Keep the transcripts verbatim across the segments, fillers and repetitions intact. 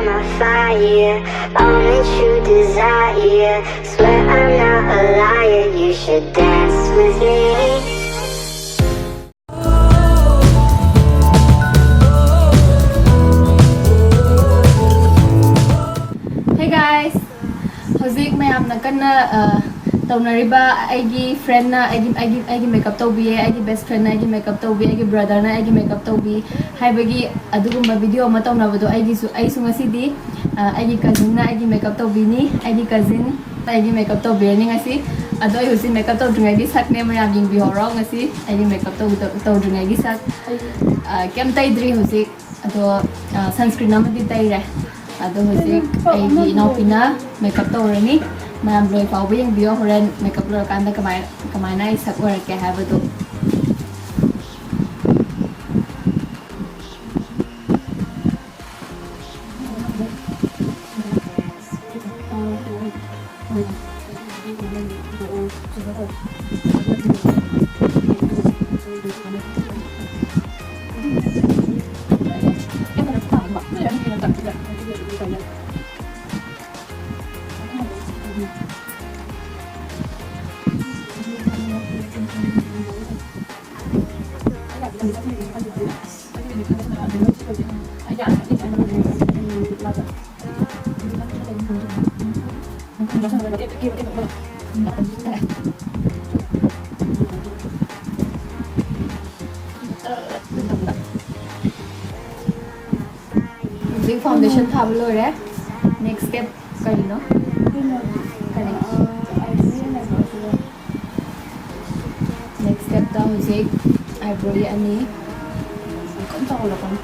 my fire, all that you desire. Swear I'm not a liar, you should dance with me. Hey guys! ꯍꯧꯖꯤꯛ ꯃꯌꯥꯝꯅ ꯀꯟꯅ ꯑ, ꯇꯧꯅꯔꯤꯕ ꯑꯩꯒꯤ friendꯅ ꯑꯩꯒꯤ ꯑꯩꯒꯤ ꯑꯩꯒꯤ makeup ꯇꯧꯕꯤꯌꯦ, ꯑꯩꯒꯤ best friendꯅ ꯑꯩꯒꯤ makeup ꯇꯧꯕꯤ, ꯑꯩꯒꯤ brotherꯅ ꯑꯩꯒꯤ makeup ꯇꯧꯕꯤ ꯍꯥꯏꯕꯒꯤ ꯑꯗꯨꯒꯨꯝꯕ video ꯑꯃ ꯇꯧꯅꯕꯗꯣ ꯑꯩꯒꯤꯁꯨ ꯑꯩꯁꯨ ꯉꯁꯤꯗꯤ ꯑ, ꯑꯩꯒꯤ cousinꯅ ꯑꯩꯒꯤ makeup ꯇꯧꯕꯤꯅꯤ꯫ ꯑꯩꯒꯤ cousin ꯑꯩꯒꯤ makeup ꯇꯧꯕꯤꯔꯅꯤ ꯉꯁꯤ꯫ ꯑꯗꯣ ꯑꯩ ꯍꯧꯖꯤꯛ makeup ꯇꯧꯗ꯭ꯔꯤꯉꯩꯒꯤ ꯁꯛꯅꯦ, ꯃꯌꯥꯝ ꯌꯦꯡꯕꯤꯍꯧꯔꯣ꯫ ꯉꯁꯤ ꯑꯩꯒꯤ makeup ꯇꯧꯗ- ꯇꯧꯗ꯭ꯔꯤꯉꯩꯒꯤ ꯁꯛ꯫ ꯑ, ꯀꯩꯝ ꯇꯩꯗ꯭ꯔꯤ ꯍꯧꯖꯤꯛ꯫ ꯑꯗꯣ ꯑ, sunscreen ꯑꯃꯗꯤ ꯇꯩꯔꯦ꯫ ꯑꯗꯣ ꯍꯧꯖꯤꯛ ꯑꯩꯒꯤ ꯏꯅꯥꯎꯄꯤꯅ makeup ꯇꯧꯔꯅꯤ꯫ ꯃꯌꯥꯝ ꯂꯣꯏ ꯐꯥꯎꯕ ꯌꯦꯡꯕꯤꯌꯣ꯫ ꯍꯣꯔꯦꯟ makeup ꯂꯣꯏꯔꯀꯥꯟꯗ ꯀꯃꯥꯏ ꯀꯃꯥꯏꯅ ꯑꯩ ꯁꯛ ꯑꯣꯏꯔꯛꯀꯦ ꯍꯥꯏꯕꯗꯣ꯫ ꯍꯧꯖꯤꯛ foundation ꯊꯥꯕ ꯂꯣꯏꯔꯦ꯫ Next step ꯀꯔꯤꯅꯣ? ꯀꯔꯤ? Next stepꯇ ꯍꯧꯖꯤꯛ eyebrow ꯌꯦꯛꯑꯅꯤ꯫ ꯀꯟꯅ ꯆꯥꯎꯍꯜꯂꯛꯀꯅꯨ꯫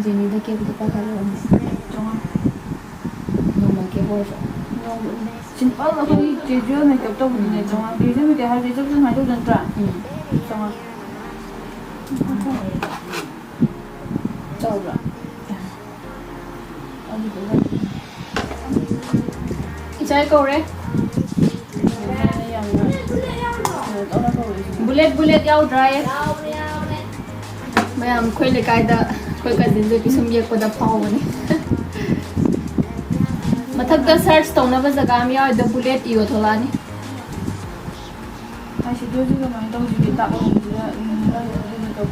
ꯖꯦꯅꯤꯗ ꯀꯦꯕꯗꯣ ꯂꯨꯄꯥ ꯀꯌꯥ ꯂꯧꯔꯝꯃꯤ? ꯆꯥꯝꯃꯉꯥ꯫ Normal ꯀꯦꯕ ꯑꯣꯏꯔꯁꯨ꯫ ꯁꯤꯝꯄꯜ ꯑꯩꯈꯣꯏꯒꯤ ꯀꯦꯖꯨꯋꯦꯜ ꯃꯦꯀꯞ ꯇꯧꯕꯗꯨꯅꯦ ꯆꯥꯝꯃꯉꯥ꯫ ꯀꯦꯖꯨꯋꯦꯜ ꯃꯦꯀꯞ ꯍꯥꯏꯕꯗꯤ ꯏꯆꯝ ꯆꯝꯅ ꯍꯥꯏꯗꯧꯗ ꯅꯠꯇ꯭ꯔꯥ? ꯎꯝ꯫ ꯆꯥꯝꯃꯉꯥ꯫ ꯆꯥꯎꯕ꯭ꯔꯥ? ꯑꯗꯨꯗꯨꯒ ꯏꯆꯥꯏ ꯀꯧꯔꯦ꯫ ꯌꯥꯝꯅ ꯀꯩꯅꯣ ꯇꯧꯅ ꯀꯧꯔꯤꯁꯦ꯫ ꯕꯨꯂꯦꯠ, ꯕꯨꯂꯦꯠ ꯌꯥꯎꯗ꯭ꯔꯥ ꯍꯥꯏꯌꯦ? ꯃꯌꯥꯝ ꯑꯩꯈꯣꯏ ꯂꯩꯀꯥꯏꯗ ꯑꯩꯈꯣꯏ ꯀꯖꯤꯟꯁꯦ ꯄꯤꯁꯨꯝ ꯌꯦꯛꯄꯗ ꯐꯥꯎꯕꯅꯦ꯫ ꯃꯊꯛꯇ ꯁꯔꯆ ꯇꯧꯅꯕ ꯖꯒꯥ ꯑꯃ ꯌꯥꯎꯔꯤꯗꯣ ꯕꯨꯂꯦꯠ ꯏꯌꯣ ꯊꯣꯛꯂꯛꯑꯅꯤ꯫ ꯑꯥꯏ ꯁꯦꯗꯣꯁꯦ ꯀꯃꯥꯏꯅ ꯇꯧꯁꯤꯒꯦ? ꯗꯥꯛ ꯑꯣꯏꯍꯟꯁꯤꯔ? ꯎꯝ,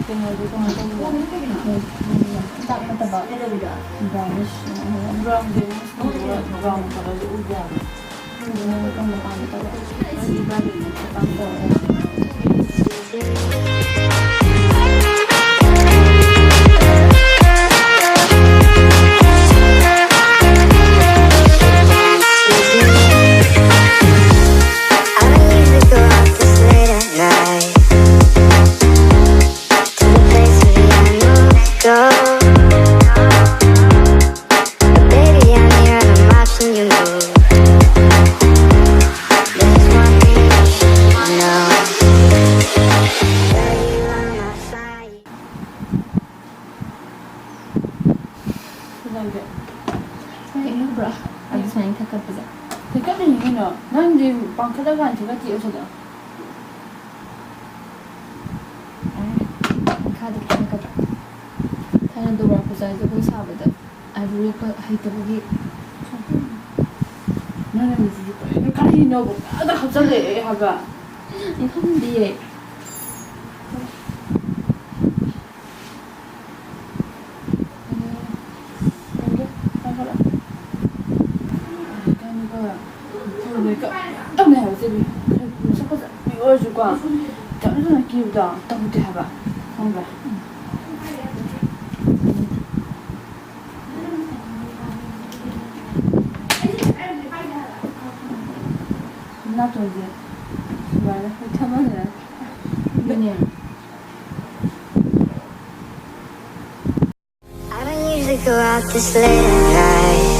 ꯀꯩꯅꯣꯗꯣ ꯀꯃꯥꯏꯅ ꯇꯧꯁꯤꯒꯦ? ꯗꯥꯛ ꯅꯠꯇꯕ ꯕ꯭ꯔꯥꯎꯟꯁ꯫ ꯕ꯭ꯔꯥꯎꯟꯁꯦ ꯃꯤꯁ ꯇꯧꯕ ꯕ꯭ꯔꯥꯎꯟ ꯀꯂꯔꯁꯦ ꯎꯗꯦ ꯍꯥꯏꯕ꯫ ꯑꯗꯨꯅ ꯀꯔꯝꯕ ꯄꯥꯝꯃꯤ ꯇꯧꯕ? ꯑꯩꯗꯤ ꯕ꯭ꯔꯥꯎꯟ ꯄꯥꯝꯃꯤ ꯇꯧꯕ꯫ I don't usually go out this late at night. To the place where the animals go. But baby, I'm here and I'm watching you move. There's one thing you should know. Girl, you are my fire. ꯀꯩꯗꯧꯒꯦ? ꯀꯩꯅꯣ ꯕ꯭ꯔꯥ? ꯑꯗꯨ ꯁꯨꯃꯥꯏꯅ ꯊꯛꯀꯠꯄꯁꯦ꯫ ꯊꯦꯛꯀꯠꯂꯤꯅꯤ ꯀꯩꯅꯣ꯫ ꯅꯪꯗꯤ ꯄꯥꯡꯈꯠꯂꯀꯥꯟ ꯊꯦꯛꯀꯠꯇꯦ ꯑꯁꯤꯗ꯫ ꯃꯈꯥꯗ ꯈꯤꯇꯪ ꯀꯛꯄ꯫ ꯊꯥꯏꯅ ꯗꯨꯔꯒꯥ ꯄꯨꯖꯥ ꯖꯒꯣꯏ ꯁꯥꯕꯗ ꯑꯥꯏꯕ꯭ꯔꯣ ꯌꯦꯛꯄ ꯍꯩꯇꯕꯒꯤ꯫ ꯅꯪꯅ ꯃꯤꯁꯤꯁꯨ ꯀꯔꯤꯅꯣ? ꯀꯔꯤꯅꯣ ꯄꯨꯡꯇꯥꯗ ꯍꯥꯞꯆꯜꯂꯛꯑꯦ ꯍꯥꯏꯕ꯫ ꯈꯪꯗꯤꯌꯦ꯫ ꯇꯧꯅꯩ ꯍꯥꯏꯕ ꯆꯦꯕꯤ꯫ ꯃꯁꯛ ꯐꯖꯕꯤ ꯑꯣꯏꯔꯁꯨꯀꯣ, ꯇꯞꯅ ꯇꯞꯅ ꯀꯦꯕꯗꯣ ꯇꯧꯗꯦ ꯍꯥꯏꯕ, ꯈꯪꯕ꯭ꯔꯥ? ꯅꯥꯇꯣꯟꯁꯦ ꯁꯨꯃꯥꯏꯅ ꯍꯨꯏꯊꯃꯟꯗꯅ꯫ ꯑꯗꯨꯅꯦ꯫ I don't usually go out this late at night.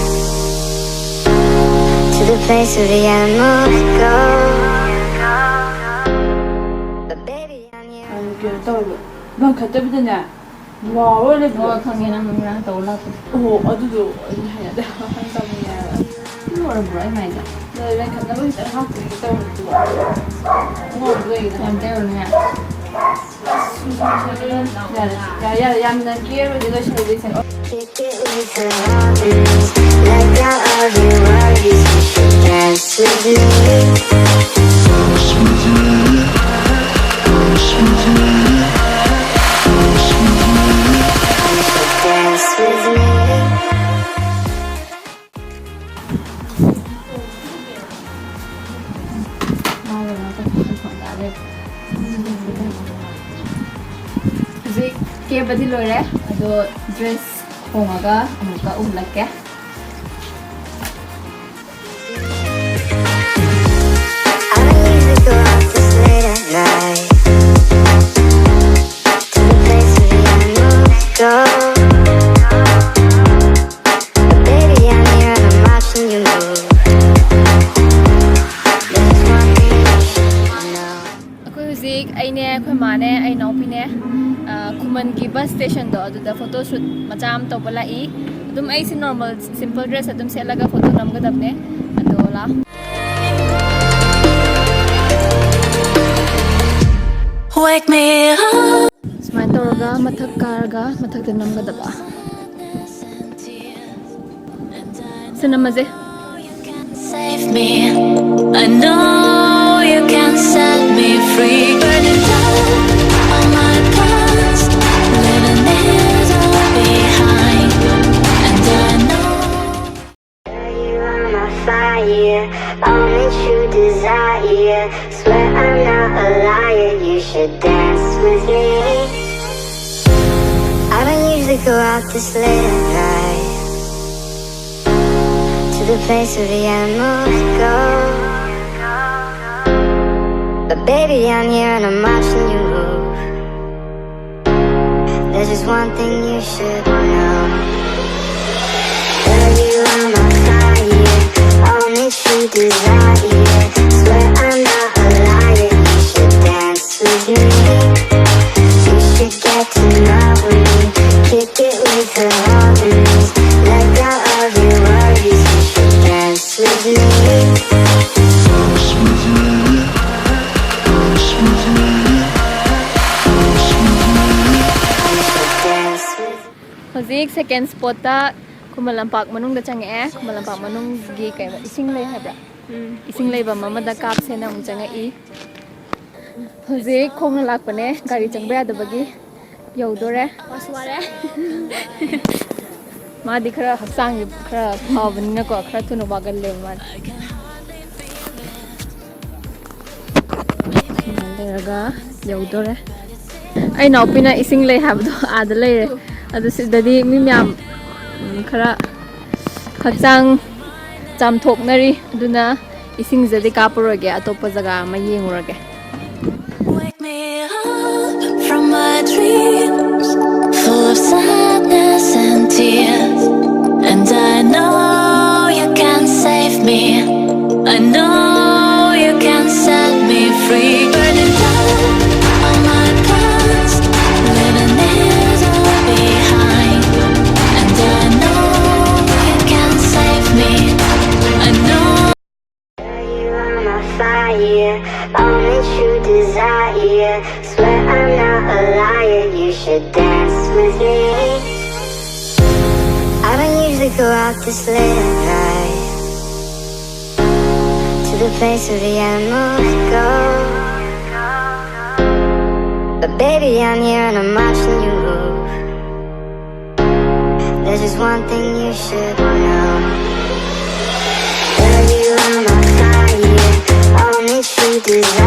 To the Place where the animals go. But baby, I'm here. ꯀꯩꯅꯣ ꯇꯧꯋꯦꯕ, ꯂꯪꯈꯠꯇꯕꯤꯗꯅꯦ ꯋꯥꯎꯔ ꯂꯩꯕꯗꯣ꯫ ꯍꯣꯏ, ꯈꯪꯉꯦ, ꯅꯪ ꯉꯔꯥꯡ ꯇꯧ ꯂꯥꯛꯄꯗꯣ꯫ ꯑꯣ, ꯑꯗꯨꯗꯣ ꯑꯩꯗꯤ ꯍꯩꯅꯗꯦ ꯍꯥꯏꯕ, ꯌꯥꯝ ꯇꯧꯅꯤꯡꯉꯦ ꯍꯥꯏꯕ꯫ ꯁꯤ ꯂꯣꯏꯔꯕ꯭ꯔꯣ ꯑꯩ ꯃꯥꯏꯗ? ꯑꯗꯣ ꯂꯪꯈꯠꯅꯕ ꯈꯤꯇꯪ ꯍꯥꯞꯄꯤꯒꯦ ꯇꯧꯕꯅꯦ, ꯑꯗꯨꯒ ꯉꯧꯕꯗꯣ ꯂꯩꯗꯅ꯫ ꯌꯥꯝ ꯇꯩꯔꯨꯅꯨꯍꯦ꯫ ꯌꯥꯔꯦ, ꯌꯥꯔꯦ, ꯌꯥꯔꯦ, ꯌꯥꯝꯅ ꯀꯦꯔꯣꯏꯗ ꯂꯣꯏꯁꯤꯜꯂꯁꯦ꯫ Kick it with the others. Let go of your worries. You should dance with me. Dance with me. Dance with me. You should dance with me. ꯍꯧꯖꯤꯛ ꯀꯦꯕꯗꯤ ꯂꯣꯏꯔꯦ, ꯑꯗꯣ ꯗ꯭ꯔꯦꯁ ꯍꯣꯡꯉꯒ ꯑꯃꯨꯛꯀ ꯎꯍꯜꯂꯛꯀꯦ꯫ I don't usually go out this late at night. To the place where the animals go. But baby, I'm here and I'm watching you move. There's one thing you should know. ꯑꯩꯈꯣꯏ ꯍꯧꯖꯤꯛ, ꯑꯩꯅꯦ, ꯑꯩꯈꯣꯏ ꯃꯥꯅꯦ, ꯑꯩ ꯏꯅꯥꯎꯄꯤꯅꯦ, ꯑ, ꯈꯨꯃꯟꯒꯤ bus ꯁ꯭ꯇꯦꯁꯟꯗꯣ, ꯑꯗꯨꯗ photo ꯁꯨꯠ ꯃꯆꯥ ꯑꯃ ꯇꯧꯕ ꯂꯥꯛꯏ꯫ ꯑꯗꯨꯝ ꯑꯩꯁꯦ ꯅꯣꯔꯃꯦꯜ ꯁꯤꯝꯄꯜ ꯗ꯭ꯔꯦꯁ ꯑꯗꯨꯝ ꯁꯦꯠꯂꯒ ꯐꯣꯇꯣ ꯅꯝꯒꯗꯕꯅꯦ꯫ ꯑꯗꯣ ꯂꯥ꯫ Wake me up. ꯁꯨꯃꯥꯏꯅ ꯇꯧꯔꯒ ꯃꯊꯛ ꯀꯥꯔꯒ ꯃꯊꯛꯇ ꯅꯝꯒꯗꯕ꯫ ꯁꯤ ꯅꯝꯃꯁꯦ꯫ Save me. I know you can set me free. Burning down all my past, leaving it all behind. And I know you are my fire, only true desire. Swear I'm not a liar, you should dance with me. I don't usually go out this late at night. To the place where the animals go. But baby, I'm here and I'm watching you move. There's just one thing you should know. Girl, you are my fire, only true Second spotꯇ Khuman Lampak ꯃꯅꯨꯡꯗ ꯆꯪꯉꯛꯑꯦ꯫ ꯈꯨꯃꯟ ꯂꯝꯄꯥꯛ ꯃꯅꯨꯡꯒꯤ ꯀꯩ ꯏꯁꯤꯡ ꯂꯩ ꯍꯥꯏꯕ꯭ꯔꯥ? ꯏꯁꯤꯡ ꯂꯩꯐꯝ ꯑꯃꯗ ꯀꯥꯞꯁꯦꯅ ꯑꯃꯨꯛ ꯆꯪꯉꯛꯏ꯫ ꯍꯧꯖꯤꯛ ꯈꯣꯡꯅ ꯂꯥꯛꯄꯅꯦ, ꯒꯥꯔꯤ ꯆꯪꯕ ꯌꯥꯗꯕꯒꯤ꯫ ꯌꯧꯗꯣꯔꯦ꯫ ꯃꯥꯗꯤ ꯈꯔ ꯍꯛꯆꯥꯡꯁꯦ ꯈꯔ ꯐꯕꯅꯤꯅꯀꯣ, ꯈꯔ ꯊꯨꯅ ꯋꯥꯒꯜꯂꯦꯕ ꯃꯥꯗꯤ꯫ ꯁꯨꯃꯥꯏꯅ ꯂꯩꯔꯒ ꯌꯧꯗꯣꯔꯦ꯫ ꯑꯩ ꯏꯅꯥꯎꯄꯤꯅ ꯏꯁꯤꯡ ꯂꯩ ꯍꯥꯏꯕꯗꯣ ꯑꯥꯗ ꯂꯩꯔꯦ꯫ ꯑꯗꯨ ꯁꯤꯗꯗꯤ ꯃꯤ ꯃꯌꯥꯝ, ꯎꯝ, ꯈꯔ ꯍꯛꯆꯥꯡ ꯆꯥꯝꯊꯣꯛꯅꯔꯤ꯫ ꯑꯗꯨꯅ ꯏꯁꯤꯡꯁꯤꯗꯗꯤ ꯀꯥꯞꯄꯔꯣꯏꯒꯦ, ꯑꯇꯣꯞꯄ ꯖꯒꯥ ꯑꯃ ꯌꯦꯡꯉꯨꯔꯒꯦ꯫ Wake me up from my dreams, full of sadness and tears. And I know you can save me. I know you can set me free. Burning down all my plans, leaving it all behind. And I know you can save me. I know. You are my fire, all that you desire. Swear I'm not a liar, you should dance with me. I don't usually go out this late at night, to the place where the animals go. But baby, I'm here and I'm watching you move. There's just one thing you should know. Girl, you are my fire, all that you desire.